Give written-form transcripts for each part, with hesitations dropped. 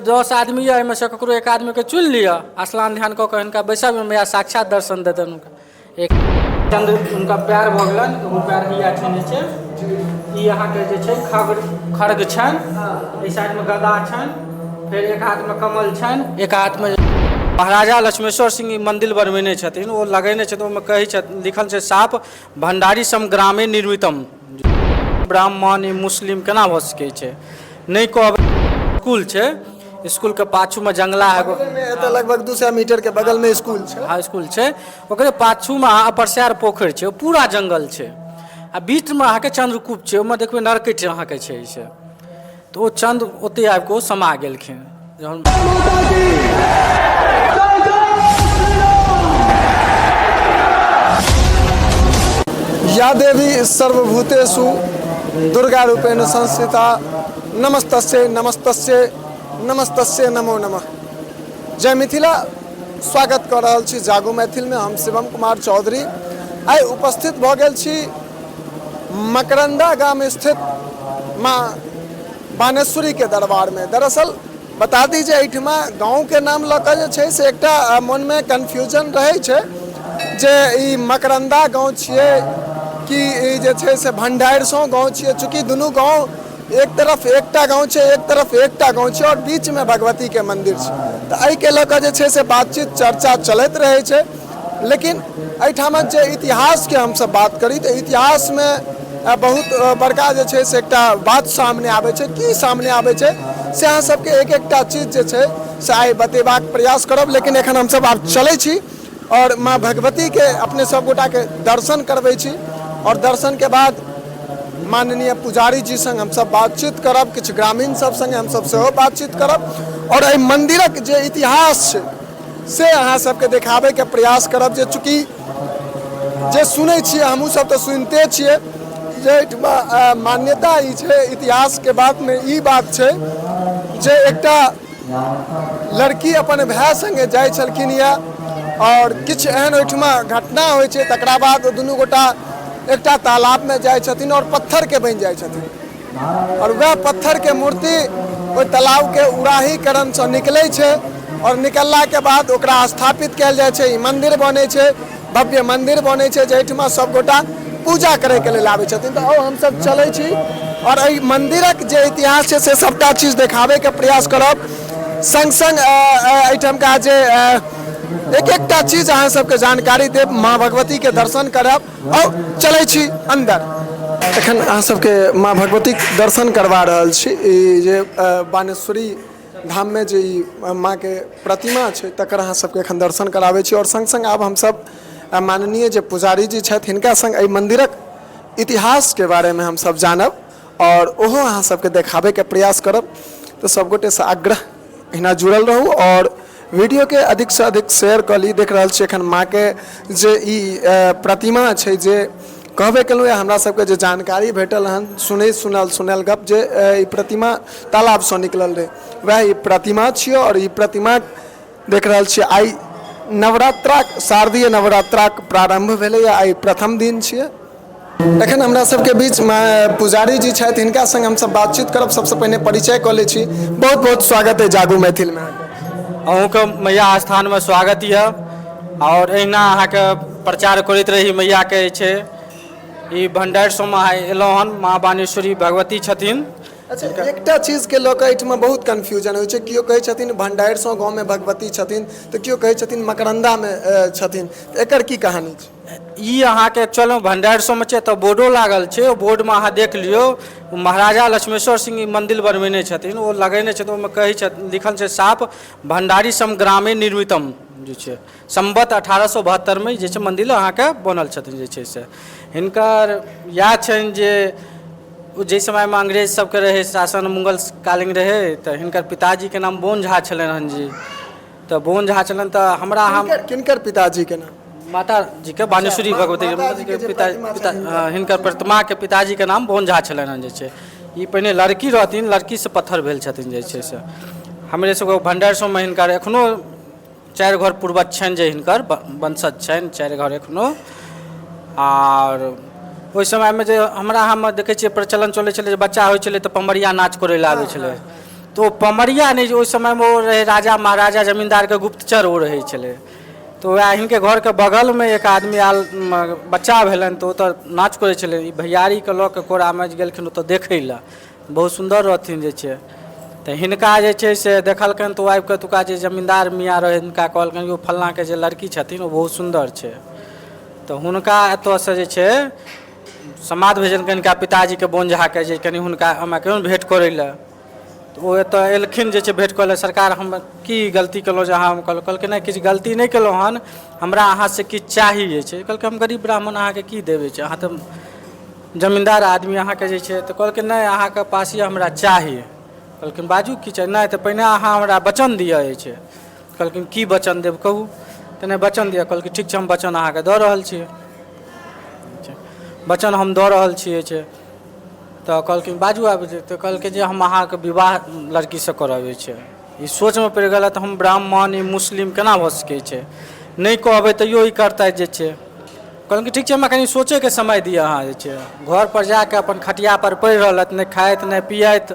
10 आदमी यऽ, एहिमे से ककरो एक आदमीके चुनि लिअ, स्नान ध्यान कऽ कऽ हिनका बैसाबियौ, मैया साक्षात दर्शन देतनि हुनका। एक चन्द्र हुनका पैर भऽ गेलनि, एगो पैर हैया छनि जे छै, ई अहाँके जे छै खग खड्ग छनि, एहि साइडमे गदा छनि, फेर एक हाथमे कमल छनि, एक हाथमे। महाराजा लक्ष्मेश्वर सिंह ई मन्दिर बनबेने छथिन, ओ लगेने छथिन, ओहिमे कहै छथिन, लिखल छै साप भण्डारी सम ग्रामे निर्मितम। ब्राह्मण ई मुस्लिम केना भऽ सकै छै? नहि कहबै, इसकुल छै, इसकुलके पाछूमे जंगला एगो एतऽ लगभग 200 मीटर के बगल में स्कूल छै। हाई स्कूल छै, ओकरे पाछूमे अहाँ परस्यार पोखरि छै, ओ पूरा जंगल छै, आ बीचमे अहाँके चंद्रकूप छै, ओहिमे देखबै नरकटि अहाँके छै से, तऽ ओ चंद्र ओतहि आबि कऽ ओ समा गेलखिन जहन। या देवी सर्वभूतेषु दुर्गा रूपेण संस्थिता नमस्तस्यै नमस्तस्यै नमस्तस्यै नमो नमः। जय मिथिला, स्वागत कऽ रहल छी जागो मैथिलमे। हम शिवम कुमार चौधरी आइ उपस्थित भऽ गेल छी मकरंदा गाम स्थित माँ बानेश्वरीके दरबारमे। दरअसल बता दी जे एहिठमा गाँवके नाम लऽ कऽ जे छै से एकटा मोनमे कन्फ्यूजन रहै छै जे ई मकरंदा गाँव छियै कि ई जे छै से भण्डारिसो गाँव छियै। चूँकि दुनू गाँव एक तरफ एकटा गाँव छै, एक तरफ एकटा गाँव छै आओर बीचमे भगवतीके मन्दिर छै, तऽ एहिके लऽ कऽ जे छै से बातचीत चर्चा चलैत रहै छै। लेकिन एहिठामक जे इतिहासके हमसब बात करी तऽ इतिहासमे बहुत बड़का जे छै से एकटा बात सामने आबै छै। की सामने आबै छै से अहाँ सबके एक एकटा चीज जे छै से आइ बतेबाक प्रयास करब। लेकिन एखन हमसब आब चलै छी आओर माँ भगवतीके अपने सब गोटाके दर्शन करबै छी आओर दर्शनके बाद माननीय पुजारी जी संग हमसब बातचीत करब, किछु ग्रामीण सब संगे हमसब सेहो बातचीत करब आओर एहि मन्दिरक जे इतिहास छै से अहाँ सबके देखाबैके प्रयास करब। जे चूँकि जे सुनै छियै, हमहूँ सब तऽ सुनिते छियै जे एहिठमा मान्यता ई छै, इतिहासके बातमे ई बात छै जे एकटा लड़की अपन भाय सङ्गे जाइ छलखिन यऽ आओर किछु एहन ओहिठमा घटना होइ छै, तकरा बाद ओ दुनू गोटा एकटा तालाबमे जाइ छथिन आओर पत्थरके बनि जाइ छथिन आओर वएह पत्थरके मूर्ति ओहि तालाबके उड़ाहीकरणसँ निकलै छै आओर निकललाके बाद ओकरा स्थापित कयल जाइ छै, ई मन्दिर बनै छै, भव्य मन्दिर बनै छै जाहिठमा सबगोटा पूजा करैके लेल आबै छथिन। तऽ आउ हमसब चलै छी आओर एहि मन्दिरक जे इतिहास छै से सबटा चीज देखाबैके प्रयास करब, सङ्ग सङ्ग एहिठामका जे एक एकटा चीज अहाँ सबके जानकारी देब, माँ भगवतीके दर्शन करब। आउ चलै छी अन्दर। एखन अहाँ सबके माँ भगवतीके दर्शन करबा रहल छी। ई जे बानेश्वरी धाममे जे ई माँके प्रतिमा छै तकर अहाँ सबके एखन दर्शन कराबै छी आओर सङ्ग सङ्ग आब हमसब माननीय जे पुजारी जी छथि हिनका सङ्ग एहि मन्दिरक इतिहासके बारेमे हमसब जानब आओर ओहो अहाँ सबके देखाबैके प्रयास करब। तऽ सबगोटेसँ आग्रह, एहिना जुड़ल रहू आओर वीडियोके अधिकसँ अधिक शेयर कऽ ली। देख रहल छी एखन माँके जे ई प्रतिमा छै, जे कहबे केलहुँ हमरा सबके जे जानकारी भेटल हन सुनै सुनल सुनल गप जे ई प्रतिमा तालाबसँ निकलल रहै, वएह ई प्रतिमा छियै। आओर ई प्रतिमा देख रहल छियै, आइ नवरात्राक शारदीय नवरात्राक प्रारम्भ भेलैए, आइ प्रथम दिन छियै। एखन हमरा सबके बीचमे पुजारी जी छथि, हिनका संग हमसब बातचीत करब। सबसँ पहिने परिचय कऽ लै छी। बहुत बहुत स्वागत है जागू मैथिलमे। अहूँके मैया स्थानमे स्वागत यऽ आओर एहिना अहाँके प्रचार करैत रही मैयाके जे छै। ई भण्डारि सबमे अहाँ एलहुँ हन, माँ बानेश्वरी भगवती छथिन। अच्छा, एकटा चीजके लऽ कऽ एहिठमा बहुत कन्फ्यूजन होइ छै। केओ कहै छथिन भण्डारिसँ गाँवमे भगवती छथिन तऽ केओ कहै छथिन मकरन्दामे छथिन, तऽ एकर की कहानी छै? ई अहाँके एक्चुअलमे भण्डारि सबमे छै, एतऽ बोर्डो लागल छै, ओ बोर्डमे अहाँ देख लियौ। महाराजा लक्ष्मेश्वर सिंह ई मन्दिर बनबेने छथिन, ओ लगेने छथिन, ओहिमे कहै छथिन, लिखल छै साप भण्डारी सम ग्रामे निर्मितम। जे छै सम्वत 1872मे जे छै मन्दिर अहाँके बनल छथिन। जे छै से हिनकर इएह छनि जे जाहि समयमे अंग्रेज सबके रहै शासन, मुगल कालीन रहै, तऽ हिनकर पिताजीके नाम बोन झा छलनि हन जी। तऽ बोन झा छलनि तऽ हमरा हम किनकर पिताजीके नाम? माता जीके, बानेश्वरी भगवती माताजीके जे पिता प्रतिमा पिता छनि। हँ, हिनकर प्रतिमाके पिताजीके नाम बोन झा छलनि हन। जे छै ई पहिने लड़की रहथिन, लड़कीसँ पत्थर भेल छथिन। जे छै से हमरे सबके भण्डार सबमे हिनकर एखनो चारि घर पूर्वज छनि जे हिनकर वंशज छनि, चारि घर एखनो। आर ओहि समयमे जे हमरा अहाँमे देखै छियै प्रचलन चलै छलै जे बच्चा होइ छलै तऽ पमरिया नाच करै लए आबै छलै, तऽ ओ पमरिया नहि, ओहि समयमे ओ रहै राजा महाराजा जमीन्दारके गुप्तचर ओ रहै छलै। तऽ वएह हिनके घरके बगलमे एक आदमी आयल, बच्चा भेलनि, तऽ ओतऽ नाच करै छलै। ई भैयारीके लऽ कऽ कोरामे गेलखिन ओतऽ देखै लए, बहुत सुन्दर रहथिन जे छै। तऽ हिनका जे छै से देखलकनि तऽ ओ आबिकऽ एतुका जे जमीन्दार मियाँ रहै हुनका कहलकनि, यौ फल्लाँके जे लड़की छथिन ओ बहुत सुन्दर छै। तऽ हुनका एतऽसँ जे छै समाद भेजलकनि हिनका पिताजीके बोन झाके जे कनि हुनका हमरा कहियौ भेँट करै लए। तऽ ओ एतऽ एलखिन जे छै भेँट करै लए। सरकार, हम की गलती केलहुँ जे अहाँ? हम कहलकै, नहि, किछु गलती नहि केलहुँ हन, हमरा अहाँसँ किछु चाही जे छै। कहलकै, हम गरीब ब्राह्मण अहाँके की देबै छै, अहाँ तऽ जमीन्दार आदमी, अहाँके जे छै। तऽ कहलकै, नहि, अहाँके पास यऽ, हमरा चाही। कहलखिन, बाजू की चाही? नहि, तऽ पहिने अहाँ हमरा वचन दिअ जे छै। कहलखिन, की वचन देब, कहू तऽ? नहि, वचन दिअ। कहलखिन, ठीक छै, हम वचन अहाँके दऽ रहल छी, वचन हम दऽ रहल छी जे छै। तऽ कहलखिन, बाजू आब जे। तऽ कहलकै जे हम अहाँके विवाह लड़कीसँ करब जे छै। ई सोचमे पड़ि गेल तऽ हम ब्राह्मण, ई मुस्लिम, केना भऽ सकै छै? नहि कहबै तैयो ई करतथि जे छै। कहलखिन, ठीक छै, हमरा कनि सोचैके समय दिअ अहाँ जे छै। घरपर जा कऽ अपन खटियापर पड़ि रहलथि, नहि खाइत नहि पियैत।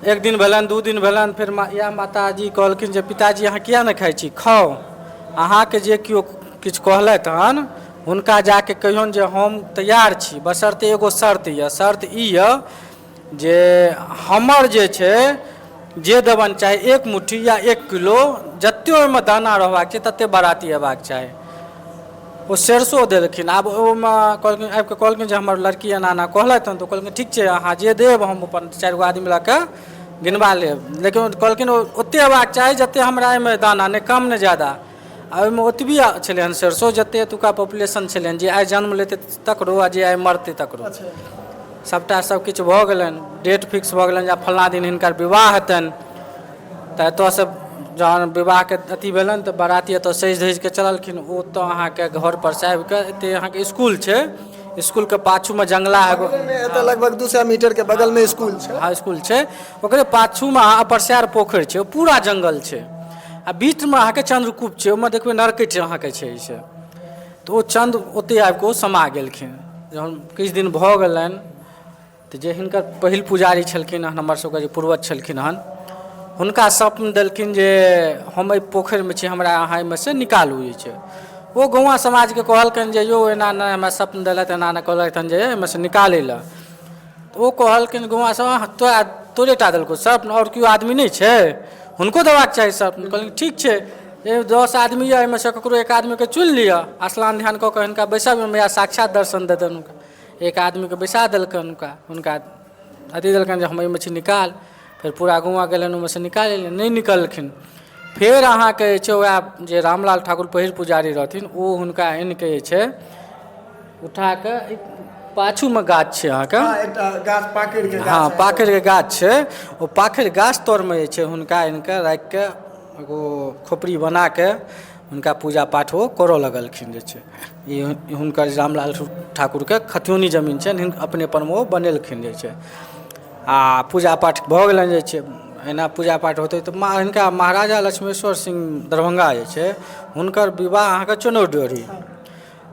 एक दिन भेलनि, 2 दिन भेलनि। फेर इएह माताजी कहलखिन जे पिताजी, अहाँ किया नहि खाइ छी? खाउ। अहाँके जे केओ किछु कहलथि हन, हुनका जाके कहियौन जे हम तैयार छी, बशर्ते एगो शर्त यऽ। शर्त ई यऽ जे हमर जे छै जे देबनि, चाहे एक मुट्ठी या 1 किलो, जतेक ओहिमे दाना रहबाक छै ततेक बाराती अयबाक चाही। ओ सरिसो देलखिन। आब ओहिमे कहलखिन, आबि कऽ कहलखिन जे हमर लड़की एना एना कहलथि हन। तऽ ओ कहलखिन, ठीक छै, अहाँ जे देब हम अपन चारि गो आदमी लऽ कऽ गिनबा लेब। लेकिन कहलखिन, ओ ओतेक अयबाक चाही जतेक हमरा एहिमे दाना, नहि कम नहि जादा। आ ओहिमे ओतबी छलै हन सरिसो जतेक एतुका पॉपुलेशन छलै हन, जे आइ जन्म लेतै तकरो आ जे आइ मरतै तकरो। सभटा सभ किछु भऽ गेलनि, डेट फिक्स भऽ गेलनि जे आब फल्लाँ दिन हिनकर विवाह हेतनि। तऽ एतयसँ जहन विवाहके अथी भेलनि तऽ बाराती एतय सजि धजि कऽ चललखिन। ओ तऽ अहाँके घरपर से आबि कऽ एतय अहाँके इसकुल छै, इसकुलके पाछूमे जङ्गला एगो। एतऽ लगभग 200 मीटर के बगल में स्कूल छै। हाई स्कूल छै, ओकरे पाछूमे अहाँ परस्यार पोखरि छै, ओ पूरा जङ्गल छै आ बीचमे अहाँके चन्द्रकूप छै। ओहिमे देखबै नरकटि अहाँके छै से। तऽ ओ चन्द्र ओतहि आबि कऽ ओ समा गेलखिन। जहन किछु दिन भऽ गेलनि तऽ जे हिनकर पहिल पुजारी छलखिन हन, हमर सबके जे पूर्वज छलखिन हन, हुनका स्वप्न देलखिन जे हम एहि पोखरिमे छी, हमरा अहाँ एहिमे से निकालू जे छै। ओ गौआँ समाजके कहलकनि जे यौ, एना एना हमरा स्वप्न देलथि, एना एना कहलथि हन जे एहिमे से निकालै लए। तऽ ओ कहलखिन गौआँ सब, तोरा तोरे टा देलकौ स्वप्न, आओर केओ आदमी नहि छै? हुनको देबाक चाही स्वप्न। कहलखिन, ठीक छै, 10 आदमी यऽ, एहिमे से ककरो एक आदमीके चुनि लिअ, स्नान ध्यान कऽ कऽ हिनका बैसाबियौ, मैया साक्षात दर्शन देतनि हुनका। एक आदमीके बैसा देलकनि हुनका, हुनका अथी देलकनि जे हम एहिमे छी, निकाल। फेर पूरा गौआँ गेलनि, ओहिमे से निकालि लेलनि। नहि निकललखिन। फेर अहाँके जे छै उएह जे रामलाल ठाकुर पहिल पुजारी रहथिन, ओ हुनका आनिके जे छै उठा कऽ पाछूमे गाछ छै अहाँके। एकटा गाछ, पाकड़ि के गाछ। पाकड़िके गाछ छै। ओ पाकड़ि गाछ तरमे जे छै हुनका आनिके राखिके एगो खोपड़ी बनाके हुनका पूजा पाठ ओ करऽ लगलखिन जे छै। ई हुनकर रामलाल ठाकुरके खतियौनी जमीन छनि, अपनेपनमे ओ बनेलखिन जे छै आ पूजा पाठ भऽ गेलनि जे छै। एना पूजा पाठ होतै तऽ हिनका महाराजा लक्ष्मेश्वर सिंह दरभंगा जे छै, हुनकर विवाह अहाँके चनौर ड्योढ़ी,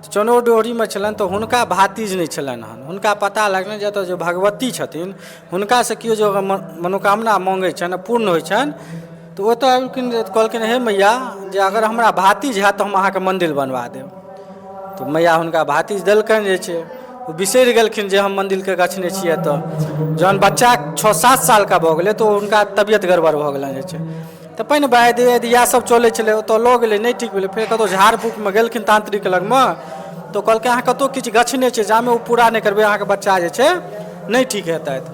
चनौर ड्योढ़ीमे छलनि। तऽ हुनका भातिज नहि छलनि हन। हुनका पता लगलनि जे एतऽ जे भगवती छथिन, हुनकासँ केओ जे मनोकामना मङ्गै छनि आ पूर्ण होइ छनि। तऽ ओतऽ एलखिन, कहलखिन, हे मैया, जे अगर हमरा भातिज हैत तऽ हम अहाँके मन्दिर बनवा देब। तऽ मैया हुनका भातिज देलकनि जे छै। ओ बिसरि गेलखिन जे हम मन्दिरके गछने छियै एतऽ। जहन बच्चा 6-7 सालके भऽ गेलै तऽ हुनका तबियत गड़बड़ भऽ गेलनि जे छै। तऽ पहिने वैद्य वैद्य इएह सब चलै छलै, ओतऽ लऽ गेलै, नहि ठीक भेलै। फेर कतहु झाड़ फूकमे गेलखिन तांत्रिक लगमे तऽ कहलकै, अहाँ कतहु किछु गछने छियै, जामे ओ पूरा नहि करबै अहाँके बच्चा जे छै नहि ठीक हेतथि।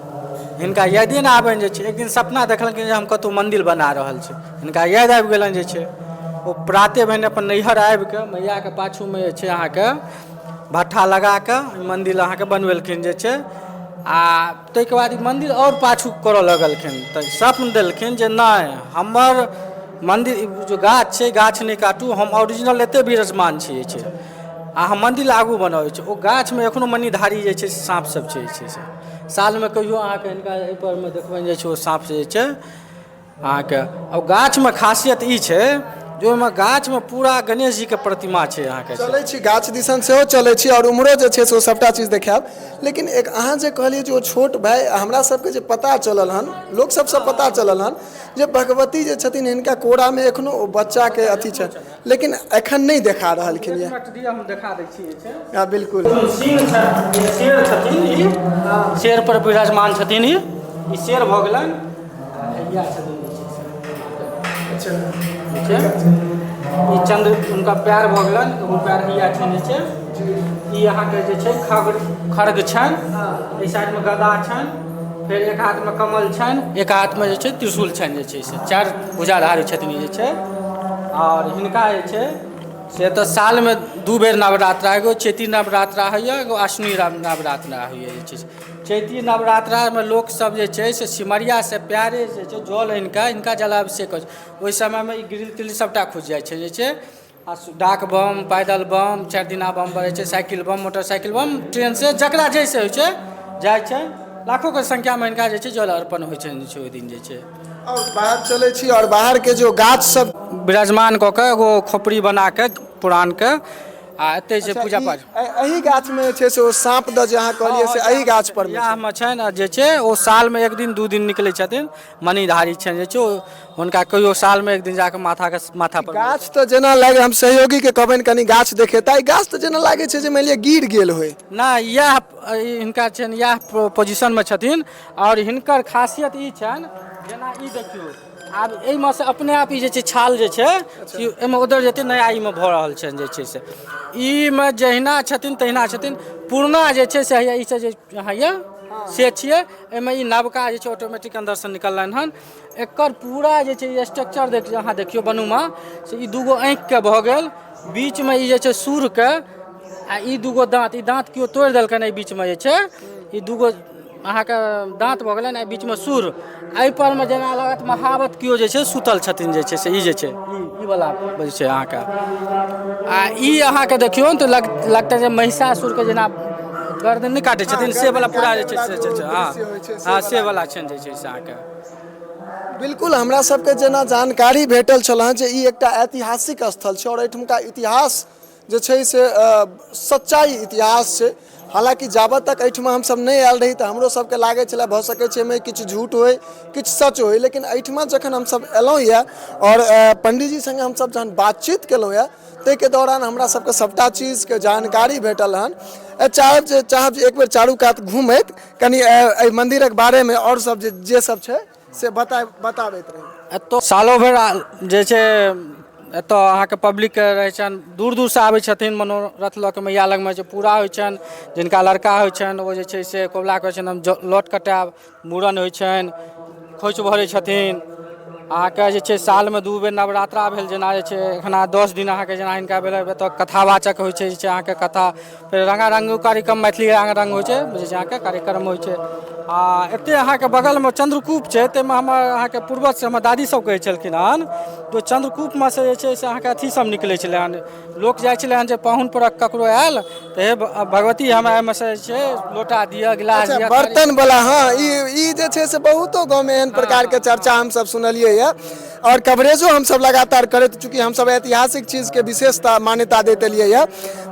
हिनका यादे नहि आबनि जे छै। एक दिन सपना देखलखिन जे हम कतहु मन्दिर बना रहल छी। हिनका याद आबि गेलनि जे छै। ओ प्राते भेने अपन नैहर आबिके मैयाके पाछूमे जे छै अहाँके भट्ठा लगाके मन्दिर अहाँके बनबेलखिन जे छै। आ ताहिके बाद ई मन्दिर आओर पाछू करऽ लगलखिन तऽ स्वप्न देलखिन जे नहि, हमर मन्दिर जे गाछ छै, गाछ नहि काटू, हम ओरिजिनल एतहि विराजमान छी जे छै आ हम मन्दिर आगू बनबै छी। ओ गाछमे एखनो मणिधारी जे छै साँप सब छै जे छै से। सालमे कहियो अहाँके हिनका एहिपर मे देखबनि जे छै, ओ साँप जे छै अहाँके। ओ गाछमे खासियत ई छै जे ओहिमे गाछमे पूरा गणेश जीके प्रतिमा छै अहाँके। चलै छी गाछ दिसन सेहो चलै छी आओर उम्हरो जे छै से ओ सभटा चीज देखायब। लेकिन एक अहाँ जे कहलियै जे ओ छोट भाय, हमरा सबके जे पता चलल हन, लोक सबसँ पता चलल हन जे भगवती जे छथिन हिनका कोरामे एखनो ओ बच्चाके अथी छै, लेकिन एखन नहि देखा रहलखिन ये। हम देखा दै छी जे छै। हँ बिल्कुल। सिंह छथिन, शेर छथिन, ई शेर पर विराजमान छथिन, ई शेर भऽ गेलनि। हैया छथिन जे छै ई चंद्र, हुनका पैर भऽ गेलनि, एगो पैर हैया छनि जे छै। ई अहाँके जे छै खग खड्ग छनि, एहि साइडमे गदा छनि, फेर एक हाथमे कमल छनि, एक हाथमे जे छै त्रिशूल छनि, जे छै से चारि भुजाधारी छथिन ई जे छै। आओर हिनका जे छै से तऽ सालमे 2 बेर नवरात्रा, एगो चैती नवरात्रा होइए, एगो अश्विनी नवरात्रा होइए। जे छै से चैती नवरात्रामे लोकसभ जे छै से सिमरियासँ प्यारे जे छै जल आनिकऽ हिनका जलाभिषेक होइ छै। ओहि समयमे ई ग्रिल तिल सभटा खुजि जाइ छै जे छै, आ डाक बम, पैदल बम, 4 दिना बम बरै छै, साइकिल बम, मोटरसाइकिल बम, ट्रेनसँ जकरा जैसे होइ छै जाइ छै। लाखोके संख्यामे हिनका जे छै जल अर्पण होइ छनि जे छै ओहि दिन जे छै। आओर बाहर चलै छी आओर बाहरके जो गाछ सब विराजमान कऽ कऽ एगो खोपड़ी बना कऽ पुरानके आ एतै छै पूजा पाठ। एहि गाछमे जे छै से ओ साँप दऽ जे अहाँ कहलियै से एहि गाछ पर इएहमे छनि। आ जे छै ओ सालमे 1 दिन 2 दिन निकलै छथिन, मणिधारी छनि जे छै ओ, हुनका कहियो सालमे 1 दिन जाकऽ माथाके माथा पर। गाछ तऽ जेना लागे, हम सहयोगीके कहबनि कनि गाछ देखेता, ई गाछ तऽ जेना लागै छै जे मानि लिअ गिर गेल होय। नहि, इएह हिनका छनि, इएह पोजिशनमे छथिन। आओर हिनकर खासियत ई छनि, जेना ई देखियौ, आब एहिमे से अपने आप ई जे छै छाल जे छै एहिमे उधर जेतै, नया एहिमे भऽ रहल छनि जे छै से। ई मे जहिना छथिन तहिना छथिन। पुरना जे छै से हैया ई से जे हैया से छियै, एहिमे ई नवका जे छै ऑटोमेटिक अन्दरसँ निकललनि हन। एकर पूरा जे छै ई स्ट्रक्चर देख अहाँ देखियौ बनूमा से ई दूगो आँखिके भऽ गेल, बीचमे ई जे छै सूरके, आ ई दूगो दाँत, ई दाँत केओ तोड़ि देलकनि। एहि बीचमे जे छै ई दूगो अहाँके दाँत भऽ गेलनि, एहि बीचमे सूर, एहि परमे जेना लागत महावत केओ जे छै सुतल छथिन जे छै से। ई जे छै ई वला जे छै अहाँके, आ ई अहाँके देखियौ तऽ लगतै जे महिषासुरके जेना गर्दन नहि काटै छथिन से वला पूरा जे छै से, हँ हँ से वला छनि जे छै से अहाँके। बिल्कुल, हमरा सबके जेना जानकारी भेटल छल हँ जे ई एकटा ऐतिहासिक स्थल छै आओर एहिठुमका इतिहास जे छै से सच्चाइ इतिहास छै। हालाँकि जाबत तक एहिठमा हमसब नहि आयल रही तऽ हमरो सबके लागै छलै भऽ सकै छै एहिमे किछु झूठ होइ किछु सच होइ, लेकिन एहिठमा जखन हमसब एलहुँ यऽ आओर पंडीजी सङ्गे हमसब जहन बातचीत केलहुँ यऽ ताहिके दौरान हमरा सबके सबटा चीजके जानकारी भेटल हन। चाहब जे एक बेर चारू कात घुमैत कनि एहि मन्दिरक बारेमे आओर सब जे सब छै से बताबैत रही। एतऽ सालो भरि जे छै एतऽ अहाँके पब्लिकके रहै छनि, दूर दूरसँ आबै छथिन मनोरथ लऽ कऽ मैया लगमे जे पूरा होइ छनि। जिनका लड़का होइ छनि ओ जे छै से कबुला करै छनि हम लट कटायब, मूड़न होइ छनि, खोइछ भरै छथिन। अहाँके जे छै सालमे 2 बेर नवरात्रा भेल, जेना जे छै एखना 10 दिन अहाँके जेना हिनका भेलै, एतऽ कथावाचक होइ छै जे छै अहाँके कथा, फेर रंगारंग कार्यक्रम, मैथिली रंगारंग होइ छै जे छै अहाँके कार्यक्रम होइ छै। आ एते अहाँके बगलमे चन्द्रकूप छै, ताहिमे हमर अहाँके पूर्वज से हमर दादी सब कहै छलखिन हन तऽ चन्द्रकूपमे से जे छै से अहाँके अथी सब निकलै छलै हन। लोक जाइ छलै हन जे पाहुन परक ककरो आयल तऽ हे भगवती हमरा एहिमे से जे छै लोटा दिअ, गिलास दिअ, बर्तन वाला। हँ, ई जे छै से बहुतो गाँवमे एहन प्रकारके चर्चा हमसब सुनलियै यऽ आओर कवरेजो हमसब लगातार करैत, चूँकि हमसब ऐतिहासिक चीजके विशेषता मान्यता दैत एलियै यऽ।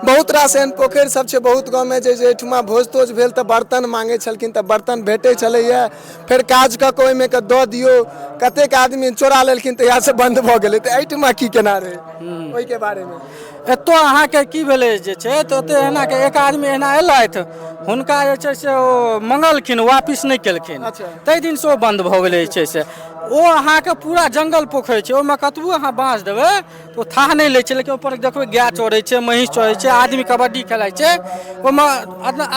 बहुत रास एहन पोखरि सब छै बहुत गाँवमे जे एहिठुमा भोज तोज भेल तऽ बर्तन मांगै छलखिन तऽ बर्तन भेटै छलैए, फेर काज कऽ कऽ ओहिमे के दऽ दियौ। कतेक आदमी चोरा लेलखिन तऽ इएह बन्द भऽ गेलै। तऽ एहिठुमा की केना रहै ओहिके बारेमे? एतऽ अहाँके की भेलै जे छै तऽ ओतऽ एनाके एक आदमी एना एलथि, हुनका जे छै से ओ मंगलखिन, वापिस नहि केलखिन, ताहि दिनसँ ओ बन्द भऽ गेलै। जे छै से ओ अहाँके पूरा जङ्गल पोखरि छै, ओहिमे कतबो अहाँ बाँस देबै तऽ ओ थाह नहि लै छै, लेकिन ओहिपर देखबै गाय चरै छै, महीँस चरै छै, आदमी कबड्डी खेलाइ छै, ओहिमे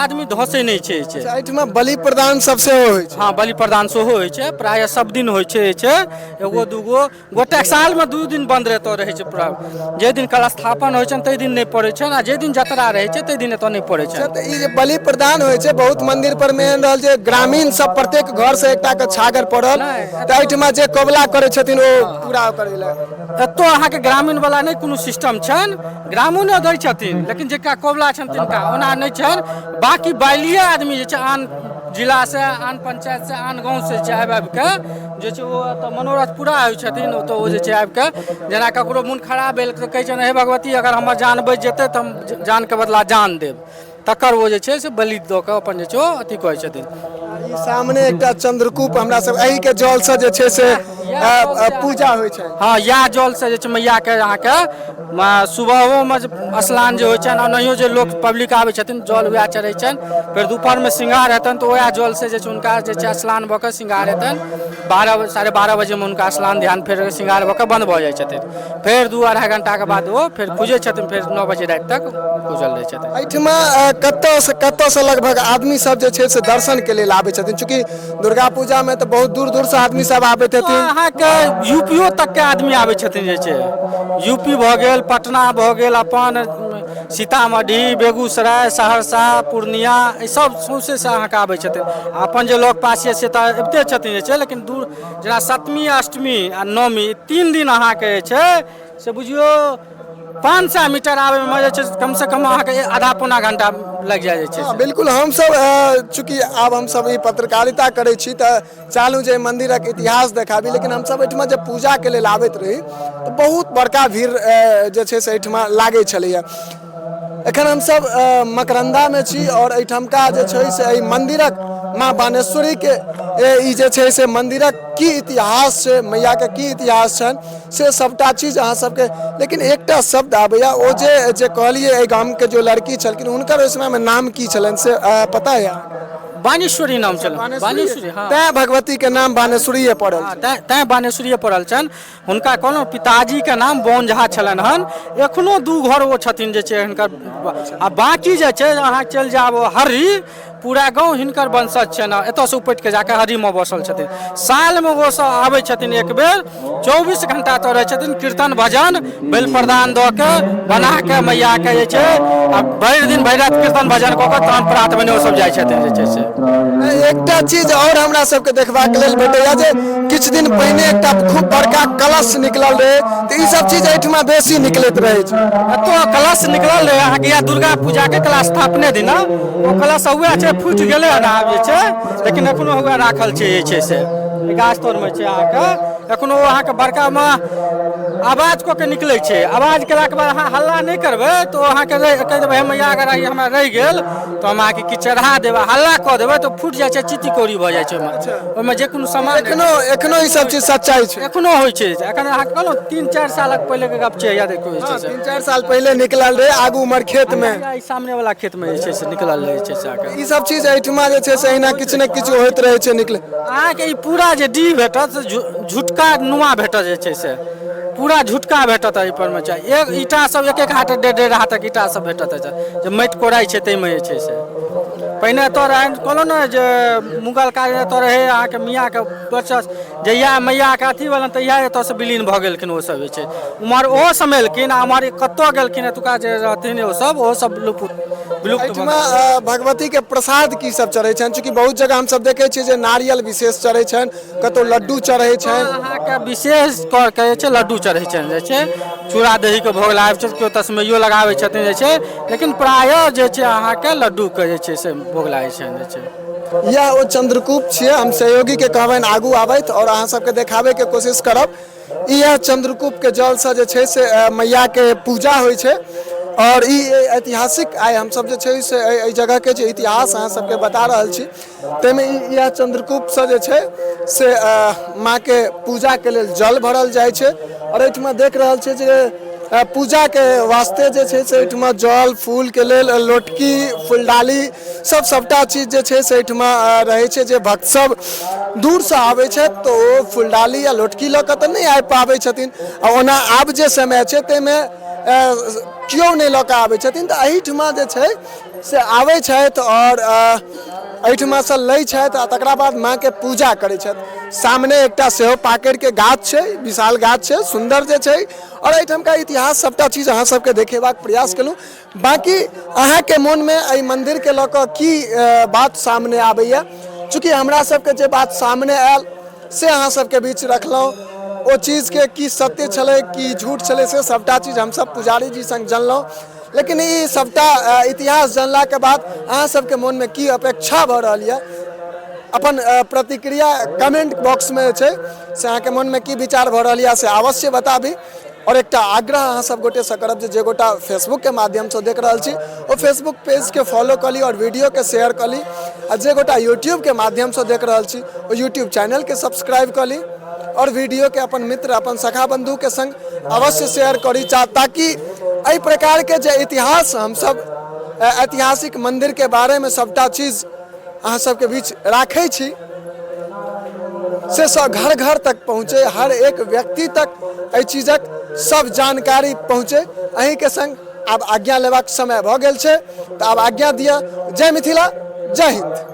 आदमी धसै नहि छै। एहिठमा बलि प्रदान सब सेहो होइ छै? हँ, बलि प्रदान सेहो होइ छै, प्रायः सब दिन होइ छै। जे छै एगो दूगो गोटे सालमे 2 दिन बन्द एतऽ रहै छै पूरा। जाहि दिन कलस्थापन होइ छनि ताहि दिन नहि पड़ै छनि, आ जाहि दिन जतरा रहै छै ताहि दिन एतऽ नहि पड़ै छनि। तऽ ई जे बलि प्रदान होइ छै, बहुत मंदिर पर मे एहन रहल जे ग्रामीण सब प्रत्येक घर से एकटा के छागर पड़ल तऽ एहिठमा जे कबुला करै छथिन ओ पूरा करै लए। एतऽ अहाँके ग्रामीण वाला नहि कोनो सिस्टम छनि, ग्रामीणो दै छथिन लेकिन जिनका कबुला छनि तिनका ओना नहि छनि। बाँकी बाइलिए आदमी जे छै आन जिलासँ, आन पंचायतसँ, आन गाँवसँ जे छै आबि आबिके जे छै ओ एतऽ मनोरथ पूरा होइ छथिन। ओतऽ ओ जे छै आबिके जेना ककरो मोन खराब भेल तऽ कहै छनि, हे भगवती, अगर हमर जान बचि जेतै तऽ हम जानके बदला जान देब। तकर ओ जे छै से बलि दऽ कऽ अपन जे छै ओ अथी करै छथिन। ई सामने एकटा चंद्रकूप हमरा सब एहि के जल से जे छै से पूजा होइ छै। हँ, इएह जलसँ जे छै मैयाके अहाँके सुबहोमे जे स्नान जे होइ छनि, ओनाहियो जे लोक पब्लिक आबै छथिन, जल वएह चढ़ै छनि। फेर दुपहरमे श्रृंगार हेतनि तऽ वएह जलसँ जे छै हुनका जे छै स्नान भऽ कऽ श्रृंगार हेतनि। 12, 12:30 बजेमे हुनका स्नान ध्यान, फेर श्रृंगार भऽ कऽ बन्द भऽ जाइ छथिन। फेर 2-2.5 घंटाके बाद ओ फेर खुजै छथिन, फेर 9 बजे राति तक खुजल रहै छथिन। एहिठमा कतऽसँ कतऽसँ लगभग आदमी सब जे छै से दर्शनके लेल आबै छथिन? चूँकि दुर्गा पूजामे तऽ बहुत दूर दूरसँ आदमी सब आबैत हेथिन। अहाँके यूपीओ तकके आदमी आबै छथिन। जे छै यूपी भऽ गेल, पटना भऽ गेल, अपन सीतामढ़ी, बेगूसराय, सहरसा, पूर्णिया, ई सब सौंसेसँ अहाँके आबै छथिन। अपन जे लग पास यऽ से तऽ अबिते छथिन जे छै, लेकिन दूर जेना सप्तमी, अष्टमी आ नवमी, 3 दिन अहाँके जे छै से बुझियौ 500 मीटर आबैमे जे छै कमसँ कम अहाँके आधा पौना घंटा लागि जाइ छै। बिल्कुल, हमसब चूँकि आब हमसब ई पत्रकारिता करै छी तऽ चाहलहुँ जे मन्दिरक इतिहास देखाबी, लेकिन हमसब एहिठमा जे पूजाके लेल आबैत रही तऽ बहुत बड़का भीड़ जे छै से एहिठमा लागै छलैए। एखन हमसब मकरन्दामे छी आओर एहिठमका जे छै से एहि मन्दिरक माँ बानेश्वरीके ई जे छै से मन्दिरक की इतिहास छै, मैयाके की इतिहास छनि, से सबटा चीज अहाँ सबके। लेकिन एकटा शब्द आबैया, ओ जे जे कहलियै एहि गामके जो लड़की छलखिन, हुनकर ओहि समयमे नाम की छलनि से पता यऽ? बानेश्वरी नाम छलनि, बानेश्वरी। हँ, तैं भगवतीके नाम बानेश्वरीये पड़ल। तैं बानेश्वरीये पड़ल छनि हुनका। कहलहुँ, पिताजीके नाम बौन झा छलनि हन। एखनो 2 घर ओ छथिन जे छै हिनकर, आ बाँकी जे छै अहाँ चलि जायब हर्री, पूरा गाँव हिनकर वंशज छनि। एतऽसँ उपटि कऽ जाकऽ हर्रीमे बसल छथिन। सालमे ओ सब आबै छथिन एक बेर, 24 घंटा तऽ रहै छथिन, कीर्तन भजन बलि प्रदान दऽ के बना के मैयाके जे छै, आ भरि दिन भरि राति कीर्तन भजन कऽ के तहन प्रात भेने ओ सब जाइ छथिन जे छै से। एकटा चीज आओर हमरा सबके देखबाक लेल भेटैया जे किछु दिन पहिने एकटा खूब बड़का कलश निकलल रहै, तऽ ई सब चीज एहिठमा बेसी निकलैत रहै छै। एतऽ कलश निकलल रहै अहाँके इएह दुर्गा पूजाके कलश स्थापने दिना। ओ कलश हुए छै, फूटि गेलै हन आब जे छै, लेकिन एखनो हुए राखल छै जे छै से गाछ तरमे छै अहाँके एखनो। अहाँके बड़कामे आवाज कऽ के निकलै छै। आवाज केलाके बाद अहाँ हल्ला नहि करबै तऽ ओ अहाँके कहि देबै, हे मैया, अगर हमरा रहि गेल तऽ हम अहाँके किछु चढ़ा देब। हल्ला कऽ देबै तऽ फूटि जाइ छै, चित्ती कौड़ी भऽ जाइ छै ओहिमे। ओहिमे जे कोनो सामान एखनो ई सब चीज सच्चाइ छै? एखनो होइ छै। एखन अहाँके कहलहुँ, 3-4 सालक पहिलेके गप छै। या देखियौ जे छै से 3-4 साल पहिले निकलल रहै आगू उमर खेत मे। ई सामने वाला खेत मे जे छै से निकलल रहै छै से अहाँके। ई सब चीज एहिठमा जे छै से एहिना किछु ने किछु होइत रहै छै निकले। अहाँके ई पूरा जे डीह भेटत से झुटका नुआ भेटत जे छै से पूरा झुटका भेटत। एहि पर मे छै एक ईटा सब, एक एक हाथ, डेढ़ डेढ़ हाथक ईटा सब भेटत एतऽ, जे माटि कोराइ छै ताहिमे जे छै से। पहिने एतऽ रहै, कहलहुँ ने जे मुगल काल एतऽ रहै अहाँके मियाँके वर्चस्व। जहिया मैयाके अथी भेलनि तहिया एतऽसँ विलीन भऽ गेलखिन ओसब जे छै। उम्हर ओहो समेलखिन आ उम्हर कतऽ गेलखिन एतुका जे रहथिन ओसब, ओहो सब विलुप्त विलुप्त भऽ एहिठमा भगवती के प्रसाद की सब चढ़ै छनि? चूँकि बहुत जगह हमसब देखै छियै जे नारियल विशेष चढ़ै छनि, कतौ लड्डू चढ़ै छनि। अहाँके विशेष कऽ के जे छै लड्डू चढ़ै छनि जे छै, चूड़ा दहीके भोग लगाबै छथि, केओ तस्मैयो लगाबै छथिन जे छै, लेकिन प्रायः जे छै अहाँके लड्डूके जे छै से भोग लागै छनि जे छै। इएह ओ चंद्रकूप छियै। हम सहयोगी के कहबनि आगू आबथि आओर अहाँ सबके देखाबैके कोशिश करब। इएह चंद्रकूप के जलसँ जे छै से मैयाके पूजा होइ छै आओर ई ऐतिहासिक आइ हमसब जे छै से एहि जगहके जे इतिहास अहाँ सबके बता रहल छी, ताहिमे इएह चंद्रकूपसँ जे छै से माँके पूजाके लेल जल भरल जाइ छै। आओर एहिठमा देख रहल छियै जे पूजाके वास्ते जे छै से एहिठमा जल फूलके लेल लोटकी, फुलडाली सब सबटा चीज जे छै से एहिठमा रहै छै। जे भक्त सब दूरसँ आबै छथि तऽ ओ फुलडाली या लोटकी लऽ कऽ तऽ नहि आबि पाबै छथिन, आ ओना आब जे समय छै ताहिमे केओ नहि लऽ कऽ आबै छथिन, तऽ एहिठमा जे छै से आबै छथि आओर एहिठमासँ लै छथि आ तकरा बाद माँके पूजा करै छथि। सामने एकटा सेहो पाकड़िके गाछ छै, विशाल गाछ छै, सुन्दर जे छै। आओर एहिठामका इतिहास सबटा चीज अहाँ सबके देखेबाक प्रयास केलहुँ। बाँकी अहाँके मोनमे एहि मन्दिरके लऽ कऽ की बात सामने आबैए? चूँकि हमरा सबके जे बात सामने आयल से अहाँ सबके बीच रखलहुँ। ओ चीजके की सत्य छलै, की झूठ छलै, से सबटा चीज हमसब पुजारी जी सङ्ग जनलहुँ। लेकिन ई सबटा इतिहास जानलाके बाद अहाँ सबके मोनमे की अपेक्षा भऽ रहल यऽ, अपन प्रतिक्रिया कमेंट बॉक्समे जे छै से अहाँके मोनमे की विचार भऽ रहल यऽ से अवश्य बताबी। आओर एकटा आग्रह अहाँ सब गोटेसँ करब जे जे गोटा फेसबुकके माध्यमसँ देख रहल छी ओ फेसबुक पेजके फॉलो कऽ ली आओर वीडियोके शेयर कऽ ली, आ जे गोटा यूट्यूबके माध्यमसँ देख रहल छी ओ यूट्यूब चैनलके सब्सक्राइब कऽ ली आओर वीडियोके अपन मित्र, अपन सखा बन्धुके संग अवश्य शेयर करी, ताकि एहि प्रकारके जे इतिहास हमसब ऐतिहासिक मन्दिरके बारेमे सबटा चीज अहाँ सबके बीच राखै छी से सब घर घर तक पहुँचे, हर एक व्यक्ति तक एहि चीजक सब जानकारी पहुँचे। अहीँके संग आब आज्ञा लेबाक समय भऽ गेल छै, तऽ आब आज्ञा दिअ। जय मिथिला, जय हिन्द।